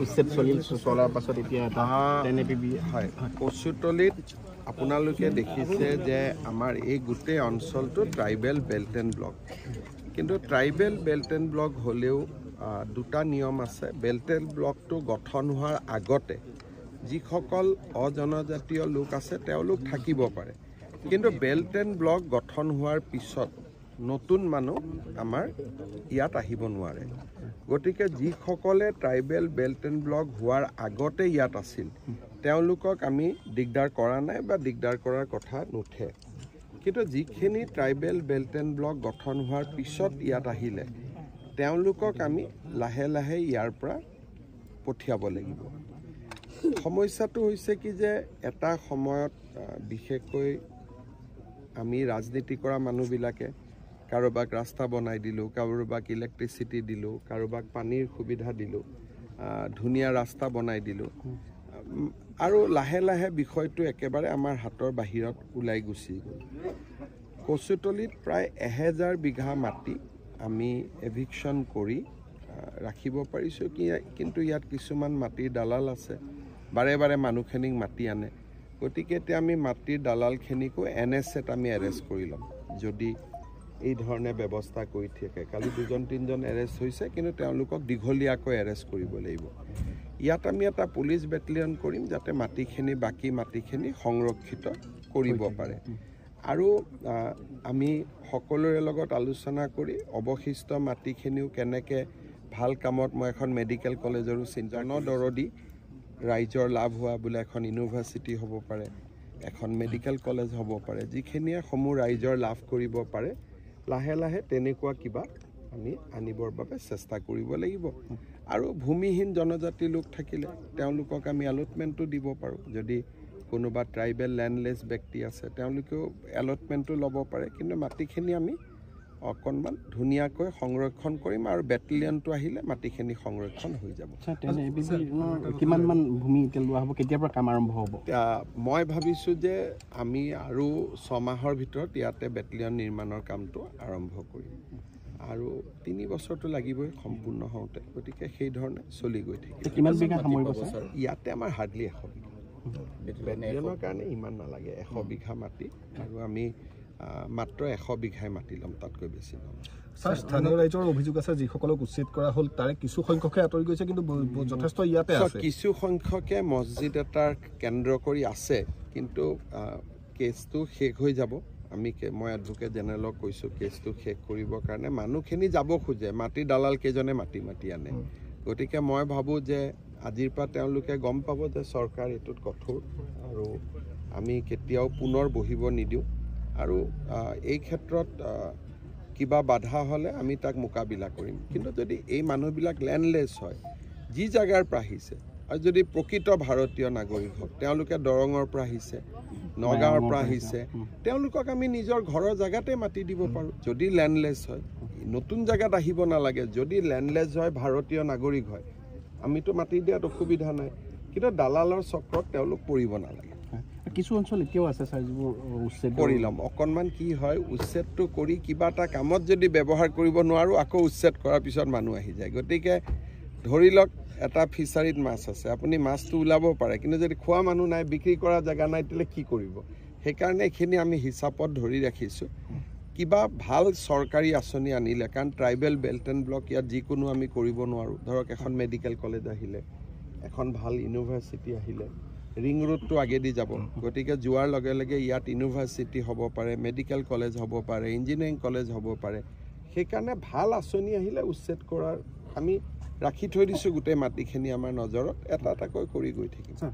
উচ্ছেদ চলিল, চলাৰ পাছত এতিয়া এটা 10 এপিবি। হয়, কচুতলিত আপোনালোকে দেখিছে যে আমাৰ এই গোটেই অঞ্চলটো ট্ৰাইবেল বেল্ট এণ্ড ব্লক। কিন্তু ট্ৰাইবেল বেল্ট এণ্ড ব্লক হ'লেও দুটা নিয়ম আছে। বেল্ট এণ্ড ব্লকটো গঠন হোৱাৰ আগতে যিসকল অজনজাতীয় লোক আছে, তেওঁলোক থাকিব পাৰে। কিন্তু বেল্ট এণ্ড ব্লক গঠন হোৱাৰ পিছত নতুন মানুহ আমাৰ ইয়াত আহিব নোৱাৰে। গতিকে যিসকলে ট্ৰাইবেল বেল্ট এণ্ড ব্লক হোৱাৰ আগতে ইয়াত আছিল, তেওঁলোকক আমি দিগদাৰ কৰা নাই বা দিগদাৰ কৰাৰ কথা নুঠে। কিন্তু যিখিনি ট্ৰাইবেল বেল্ট এণ্ড ব্লক গঠন হোৱাৰ পিছত ইয়াত আহিলে, তেওঁলোকক আমি লাহে লাহে ইয়াৰ পৰা পঠিয়াব লাগিব। সমস্যাটো হৈছে কি যে এটা সময়ত বিশেষকৈ আমি ৰাজনীতি কৰা মানুহবিলাকে কাৰোবাক ৰাস্তা বনাই দিলোঁ, কাৰোবাক ইলেক্ট্ৰিচিটি দিলোঁ, কাৰোবাক পানীৰ সুবিধা দিলোঁ, ধুনীয়া ৰাস্তা বনাই দিলোঁ আৰু লাহে লাহে বিষয়টো একেবাৰে আমাৰ হাতৰ বাহিৰত ওলাই গুচি গ'ল। কচুতলিত প্ৰায় 1000 বিঘা মাটি আমি এভিকশ্যন কৰি ৰাখিব পাৰিছোঁ কি, কিন্তু ইয়াত কিছুমান মাটিৰ দালাল আছে, বাৰে বাৰে মানুহখিনিক মাতি আনে। গতিকে এতিয়া আমি মাটিৰ দালালখিনিকো এন এছ এত আমি এৰেষ্ট কৰি ল'ম, যদি এই ধৰণে ব্যৱস্থা কৰি থাকে। কালি দুজন তিনিজন এৰেষ্ট হৈছে, কিন্তু তেওঁলোকক দীঘলীয়াকৈ এৰেষ্ট কৰিব লাগিব। ইয়াত আমি এটা পুলিচ বেটেলিয়ন কৰিম, যাতে মাটিখিনি, বাকী মাটিখিনি সংৰক্ষিত কৰিব পাৰে। আৰু আমি সকলোৰে লগত আলোচনা কৰি অৱশিষ্ট মাটিখিনিও কেনেকৈ ভাল কামত, মই এখন মেডিকেল কলেজৰো চিন্তা, জনদৰদী ৰাইজৰ লাভ হোৱা, বোলে এখন ইউনিভাৰ্চিটি হ'ব পাৰে, এখন মেডিকেল কলেজ হ'ব পাৰে, যিখিনিয়ে সমূহ ৰাইজৰ লাভ কৰিব পাৰে, লাহে লাহে তেনেকুৱা কিবা আমি আনিবৰ বাবে চেষ্টা কৰিব লাগিব। আৰু ভূমিহীন জনজাতি লোক থাকিলে তেওঁলোকক আমি এলটমেণ্টো দিব পাৰোঁ। যদি কোনোবা ট্ৰাইবেল লেণ্ডলেছ ব্যক্তি আছে, তেওঁলোকেও এলটমেণ্টো ল'ব পাৰে। কিন্তু মাটিখিনি আমি অকণমান ধুনীয়াকৈ সংৰক্ষণ কৰিম আৰু বেটেলিয়নটো আহিলে মাটিখিনি সংৰক্ষণ হৈ যাব। ছাৰ, 10 এপিবি কিমানমান ভূমি এতিয়া লোৱা হ'ব? কেতিয়াৰ পৰা কাম আৰম্ভ হ'ব? এতিয়া মই ভাবিছোঁ যে আমি আৰু 6 মাহৰ ভিতৰত ইয়াতে বেটেলিয়ন নিৰ্মাণৰ কামটো আৰম্ভ কৰিম আৰু 3 বছৰটো লাগিবই সম্পূৰ্ণ হওঁতে। গতিকে সেই ধৰণে চলি গৈ থাকিব। কিমান বিঘা সামৰিব ছাৰ? ইয়াতে আমাৰ হাৰ্ডলি 100 বিঘা। বেটেলিয়নৰ কাৰণে ইমান নালাগে, 100 বিঘা মাটি। আৰু আমি মাত্ৰ 100 বিঘাই মাটি ল'ম, তাতকৈ বেছি নল'ম। ছাৰ, স্থানীয় ৰাইজৰ অভিযোগ আছে, যিসকলক উচ্ছেদ কৰা হ'ল তাৰে কিছু সংখ্যকহে আঁতৰি গৈছে, কিন্তু যথেষ্ট ইয়াতে আছে। কিছু সংখ্যকে মছজিদ এটাৰ কেন্দ্ৰ কৰি আছে, কিন্তু কেছটো শেষ হৈ যাব। মই এডভকেট জেনেৰেলক কৈছোঁ কেছটো শেষ কৰিবৰ কাৰণে। মানুহখিনি যাব খোজে, মাটিৰ দালাল কেইজনে মাতি মাতি আনে। গতিকে মই ভাবোঁ যে আজিৰ পৰা তেওঁলোকে গম পাব যে চৰকাৰ এইটোত কঠোৰ আৰু আমি কেতিয়াও পুনৰ বহিব নিদিওঁ। আৰু এই ক্ষেত্ৰত কিবা বাধা হ'লে আমি তাক মোকাবিলা কৰিম। কিন্তু যদি এই মানুহবিলাক লেণ্ডলেছ হয়, যি জেগাৰ পৰা আহিছে, আৰু যদি প্ৰকৃত ভাৰতীয় নাগৰিক হওক, তেওঁলোকে দৰঙৰ পৰা আহিছে, নগাঁৱৰ পৰা আহিছে, তেওঁলোকক আমি নিজৰ ঘৰৰ জেগাতে মাটি দিব পাৰোঁ। যদি লেণ্ডলেছ হয়, নতুন জেগাত আহিব নালাগে। যদি লেণ্ডলেছ হয়, ভাৰতীয় নাগৰিক হয়, আমিতো মাটি দিয়াত অসুবিধা নাই। কিন্তু দালালৰ চক্ৰত তেওঁলোক পৰিব নালাগে। হয়। কিছু অঞ্চল এতিয়াও আছে ছাৰ, যিবোৰ উচ্ছেদ কৰি ল'ম। অকণমান কি হয়, উচ্ছেদটো কৰি কিবা এটা কামত যদি ব্যৱহাৰ কৰিব নোৱাৰোঁ, আকৌ উচ্ছেদ কৰাৰ পিছত মানুহ আহি যায়। গতিকে ধৰি লওক এটা ফিচাৰীত মাছ আছে, আপুনি মাছটো ওলাব পাৰে, কিন্তু যদি খোৱা মানুহ নাই, বিক্ৰী কৰা জেগা নাই, তেতিয়াহ'লে কি কৰিব? সেইকাৰণে এইখিনি আমি হিচাপত ধৰি ৰাখিছোঁ। কিবা ভাল চৰকাৰী আঁচনি আনিলে, কাৰণ ট্ৰাইবেল বেল্ট এণ্ড ব্লক ইয়াত যিকোনো আমি কৰিব নোৱাৰোঁ। ধৰক এখন মেডিকেল কলেজ আহিলে, এখন ভাল ইউনিভাৰ্চিটি আহিলে, ৰিং ৰোডটো আগেদি যাব। গতিকে যোৱাৰ লগে লগে ইয়াত ইউনিভাৰ্চিটি হ'ব পাৰে, মেডিকেল কলেজ হ'ব পাৰে, ইঞ্জিনিয়াৰিং কলেজ হ'ব পাৰে। সেইকাৰণে ভাল আঁচনি আহিলে উচ্ছেদ কৰাৰ আমি ৰাখি থৈ দিছোঁ। গোটেই মাটিখিনি আমাৰ নজৰত, এটা এটাকৈ কৰি গৈ থাকিম। ছাৰ।